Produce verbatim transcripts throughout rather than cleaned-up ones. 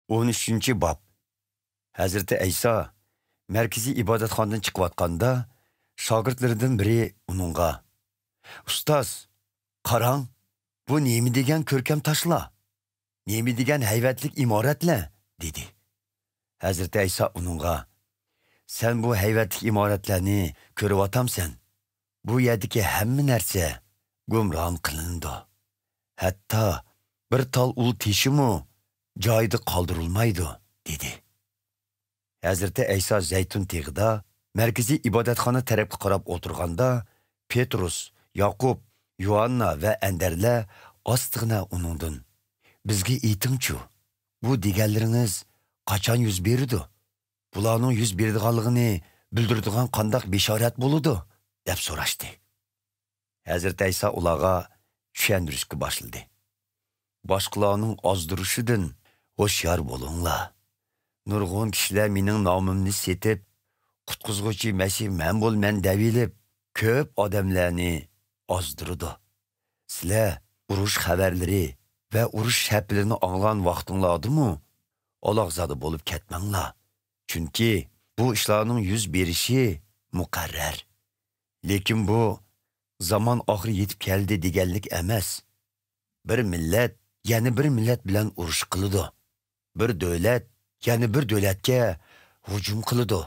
ئون ئۈچىنچى باب. ھەزرىتى ئەيسا مەركىزىي ئىبادەتخانىدىن چىقىۋاتقاندا، شاگىرتلىرىدىن بىرى ئۇنىڭغا، «ئۇستاز، قاراڭ، بۇ نېمە دېگەن كۆركەم تاشلار؟ نېمە دېگەن ھەيۋەتلىك ئىمارەتلەر؟» دېدى. ھەزرىتى ئەيسا ئۇنىڭغا، «سەن بۇ ھەيۋەتلىك ئىمارەتلەرنى كۆرۈۋاتامسەن؟ بۇ يەردىكى ھەممە نەرسە گۇمران قىلىنىدۇ. ھەتتا بىر تال ئۇل تېشىمۇ جايىدا قالدۇرۇلمايدۇ» دېدى. ھەزرىتى ئەيسا زەيتۇن تېغىدا مەركىزىي ئىبادەتخانا تەرەپكە قاراپ ئولتۇرغاندا، پېترۇس، ياقۇپ، يوھاننا ۋە ئەندەرلەر ئاستىغىنا ئۇنىڭدىن، «بىزگە ئېيتىڭچۇ، بۇ دېگەنلىرىڭىز قاچان يۈز بېرىدۇ؟ بۇلارنىڭ يۈز بېرىدىغانلىقىنى بىلدۈرىدىغان قانداق بېشارەت بولىدۇ؟» دەپ سوراشتى. ھەزرىتى ئەيسا ئۇلارغا چۈشەندۈرۈشكە باشلىدى. «باشقىلارنىڭ ئازدۇرۇشىدىن ھوشيار بولۇڭلار. نۇرغۇن كىشىلەر مېنىڭ نامىمنى سېتىپ، قۇتقۇزغۇچى مەسىھ مەن بولىمەن دەۋېلىپ، كۆپ ئادەملەرنى ئازدۇرىدۇ. سىلەر ئۇرۇش خەۋەرلىرى ۋە ئۇرۇش شەپىلىنى ئاڭلىغان ۋاقتىڭلاردىمۇ ئالاقزادە بولۇپ كەتمەڭلار. چۈنكى بۇ ئىشلارنىڭ يۈز بېرىشى مۇقەررەر. لېكىن بۇ زامان ئاخىرى يېتىپ كەلدى دېگەنلىك ئەمەس. بىر مىللەت يەنە بىر مىللەت بىلەن ئۇرۇش قىلىدۇ. بىر دۆلەت يەنە بىر دۆلەتكە ھۇجۇم قىلىدۇ.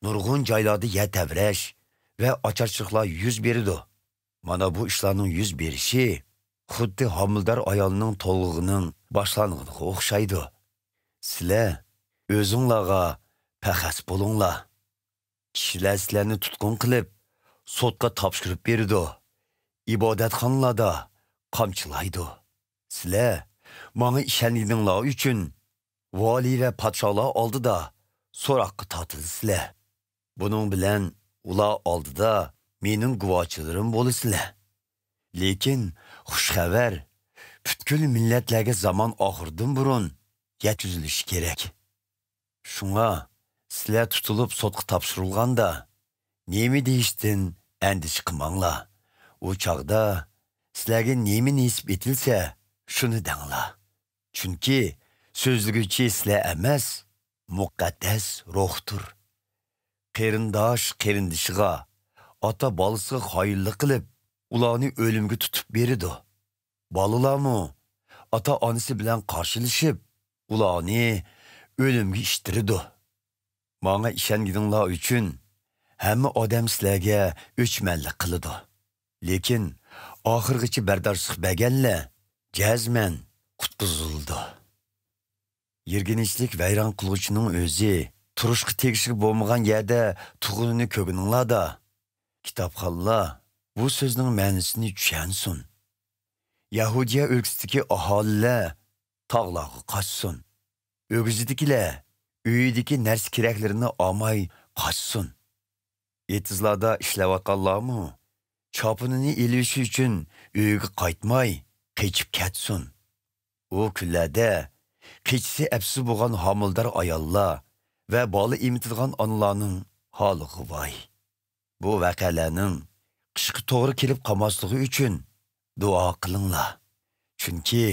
نۇرغۇن جايلاردا يەر تەۋرەش ۋە ئاچارچىلىقلار يۈز بېرىدۇ. مانا بۇ ئىشلارنىڭ يۈز بېرىشى خۇددى ھامىلىدار ئايالنىڭ تولغىقىنىڭ باشلانغىنىغا ئوخشايدۇ. سىلەر ئۆزۈڭلارغا پەخەس بولۇڭلار. كىشىلەر سىلەرنى تۇتقۇن قىلىپ، سوتقا تاپشۇرۇپ بېرىدۇ، ئىبادەتخانىلاردا قامچىلايدۇ. سىلەر ماڭا ئىشەنگىنىڭلار ئۈچۈن ۋالىي ۋە پادىشاھلار ئالدىدا سوراققا تارتىلىسىلەر. بۇنىڭ بىلەن ئۇلار ئالدىدا مېنىڭ گۇۋاھچىلىرىم بولىسىلەر. لېكىن خۇش خەۋەر پۈتكۈل مىللەتلەرگە زامان ئاخىرىدىن بۇرۇن يەتكۈزۈلۈشى كېرەك. شۇڭا سىلەر تۇتۇلۇپ سوتقا تاپشۇرۇلغاندا، نېمە دېيىشتىن ئەندىشە قىلماڭلار. ئۇ چاغدا سىلەرگە نېمە نېسىپ ئېتىلسە، شۇنى دەڭلار. چۈنكى سۆزلىگۈچى سىلەر ئەمەس، مۇقەددەس روھتۇر. قېرىنداش قېرىندىشىغا، ئاتا بالىسىغا خائىنلىق قىلىپ، ئۇلارنى ئۆلۈمگە تۇتۇپ بېرىدۇ. بالىلارمۇ ئاتا-ئانىسى بىلەن قارشىلىشىپ، ئۇلارنى ئۆلۈمگە ئىتتىرىدۇ. ماڭا ئىشەنگىنىڭلار ئۈچۈن ھەممە ئادەم سىلەرگە ئۆچمەنلىك قىلىدۇ. لېكىن ئاخىرغىچە بەرداشلىق بەرگەنلەر جەزمەن قۇتقۇزۇلىدۇ. يىرگىنچلىك ۋەيران قىلغۇچىنىڭ ئۆزى تۇرۇشقا تېگىشلىك بولمىغان يەردە تۇغىنىنى كۆرگىنىڭلاردا، كىتابخانلار بۇ سۆزنىڭ مەنىسىنى چۈشەنسۇن. يەھۇدىيە ئۆلكىسىدىكى ئاھالىلەر تاغلارغا قاچسۇن. ئۆگزىدىكىلەر ئۆيىدىكى نەرسە-كېرەكلىرىنى ئالماي قاچسۇن. ئېتىزلاردا ئىشلەۋاتقانلارمۇ چاپىنىنى ئېلىۋېلىش ئۈچۈن ئۆيىگە قايتماي، قېچىپ كەتسۇن. ئۇ كۈنلەردە قېچىسى ئەپسىز بولغان ھامىلىدار ئاياللار ۋە بالا ئېمىتىدىغان ئانىلارنىڭ ھالىغا ۋاي! بۇ ۋەقەلەرنىڭ قىشقا توغرا كېلىپ قالماسلىقى ئۈچۈن دۇئا قىلىڭلار. چۈنكى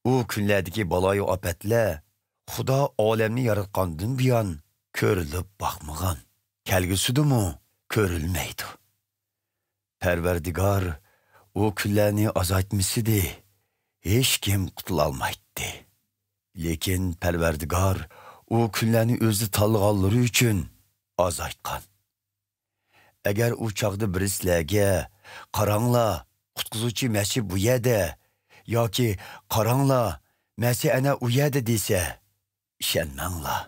ئۇ كۈنلەردىكى بالايىئاپەتلەر خۇدا ئالەمنى ياراتقاندىن بۇيان كۆرۈلۈپ باقمىغان، كەلگۈسىدىمۇ كۆرۈلمەيدۇ. پەرۋەردىگار ئۇ كۈنلەرنى ئازايتمىسىدى، ھېچكىم قۇتۇلالمايتتى. لېكىن پەرۋەردىگار ئۇ كۈنلەرنى ئۆزى تاللىغانلىرى ئۈچۈن ئازايتقان. ئەگەر ئۇ چاغدا بىرى سىلەرگە، «قاراڭلار، قۇتقۇزغۇچى مەسىھ بۇ يەردە» ياكى «قاراڭلار، مەسىھ ئەنە ئۇ يەردە» دېسە، ئىشەنمەڭلار.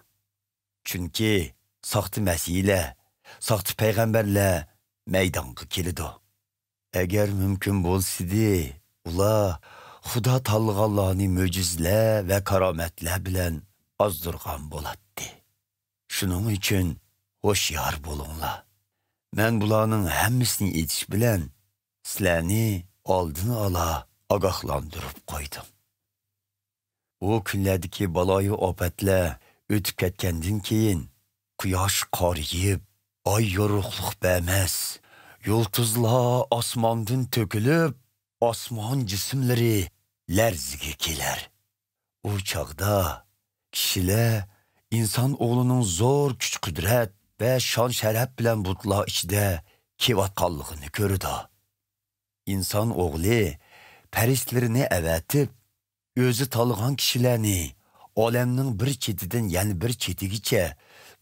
چۈنكى ساختا مەسىھلەر، ساختا پەيغەمبەرلەر مەيدانغا كېلىدۇ. ئەگەر مۇمكىن بولسىدى، ئۇلار خۇدا تاللىغانلارنى مۆجىزىلەر ۋە كارامەتلەر بىلەن ئازدۇرغان بولاتتى. شۇنىڭ ئۈچۈن ھوشيار بولۇڭلار. مەن بۇلارنىڭ ھەممىسىنى ئېيتىش بىلەن سىلەرنى ئالدىن ئالا ئاگاھلاندۇرۇپ قويدۇم. ئۇ كۈنلەردىكى بالايىئاپەتلەر ئۆتۈپ كەتكەندىن كېيىن، قۇياش قارىيىپ، ئاي يورۇقلۇق بەرمەس، يۇلتۇزلار ئاسماندىن تۆكۈلۈپ، ئاسمان جىسىملىرى لەرزىگە كېلەر. ئۇ چاغدا كىشىلەر ئىنسان ئوغلىنىڭ زور كۈچ-قۇدرەت ۋە شان-شەرەپ بىلەن بۇتلار ئىچىدە كېۋاتقانلىقىنى كۆرىدۇ. ئىنسان ئوغلى پەرىشتىلىرىنى ئەۋەتىپ، ئۆزى تاللىغان كىشىلەرنى ئالەمنىڭ بىر چېتىدىن يەنە بىر چېتىگىچە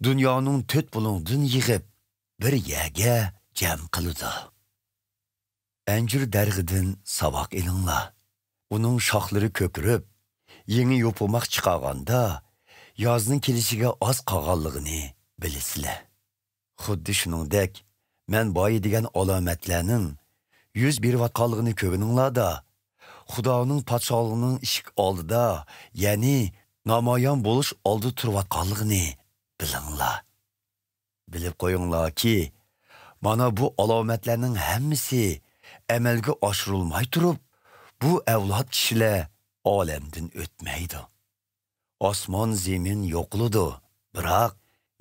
دۇنيانىڭ تۆت بۇلۇڭىدىن يىغىپ، بىر يەرگە جەم قىلىدۇ. ئەنجۈر دەرىخىدىن ساۋاق ئېلىڭلار. ئۇنىڭ شاخلىرى كۆكىرىپ، يېڭى يوپۇرماق چىقارغاندا، يازنىڭ كېلىشىگە ئاز قالغانلىقىنى بىلىسىلەر. خۇددى شۇنىڭدەك، مەن بايا دېگەن ئالامەتلەرنىڭ يۈز بېرىۋاتقانلىقىنى كۆرگىنىڭلاردا، خۇدانىڭ پادىشاھلىقىنىڭ ئىشىك ئالدىدا، يەنى نامايان بولۇش ئالدىدا تۇرۇۋاتقانلىقىنى بىلىڭلار. بىلىپ قويۇڭلاركى، مانا بۇ ئالامەتلەرنىڭ ھەممىسى ئەمەلگە ئاشۇرۇلماي تۇرۇپ، بۇ ئەۋلاد كىشىلەر ئالەمدىن ئۆتمەيدۇ. ئاسمان زېمىن يوقىلىدۇ، بىراق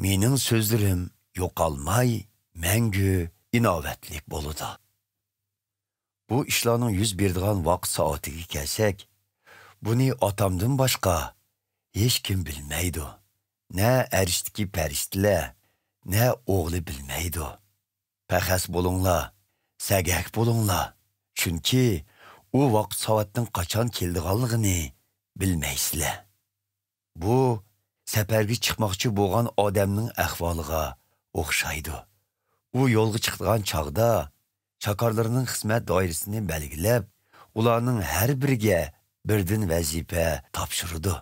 مېنىڭ سۆزلىرىم يوقالماي، مەڭگۈ ئىناۋەتلىك بولىدۇ. بۇ ئىشلارنىڭ يۈز بېرىدىغان ۋاقىت سائىتىگە كەلسەك، بۇنى ئاتامدىن باشقا ھېچكىم بىلمەيدۇ. نە ئەرشتىكى پەرىشتىلەر، نە ئوغلى بىلمەيدۇ. پەخەس بولۇڭلار، سەگەك بولۇڭلار، چۈنكى ئۇ ۋاقىت سائەتنىڭ قاچان كېلىدىغانلىقىنى بىلمەيسىلەر. بۇ سەپەرگە چىقماقچى بولغان ئادەمنىڭ ئەھۋالىغا ئوخشايدۇ. ئۇ يولغا چىقىدىغان چاغدا چاكارلىرىنىڭ خىزمەت دائىرىسىنى بەلگىلەپ، ئۇلارنىڭ ھەر بىرىگە بىردىن ۋەزىپە تاپشۇرىدۇ.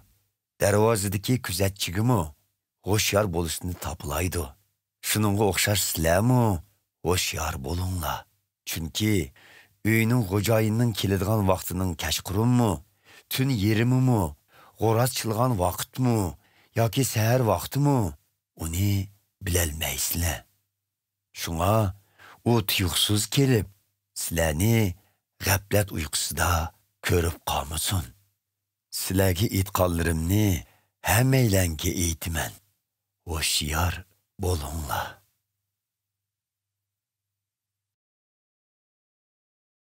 دەرۋازىدىكى كۆزەتچىگىمۇ ھوشيار بولۇشنى تاپىلايدۇ. شۇنىڭغا ئوخشاش سىلەرمۇ ھوشيار بولۇڭلار. چۈنكى ئۆينىڭ خوجايىنىنىڭ كېلىدىغان ۋاقتىنىڭ كەچقۇرۇنمۇ، تۈن يېرىمىمۇ، غورازچىلىغان ۋاقىتمۇ ياكى سەھەر ۋاقتىمۇ، ئۇنى بىلەلمەيسىلەر. شۇڭا ئۇ تۇيۇقسىز كېلىپ، سىلەرنى غەپلەت ئۇيقۇسىدا كۆرۈپ قالمىسۇن. سىلەرگە ئېيتقانلىرىمنى ھەممەيلەنگە ئېيتىمەن. ھوشيار بولۇڭلار.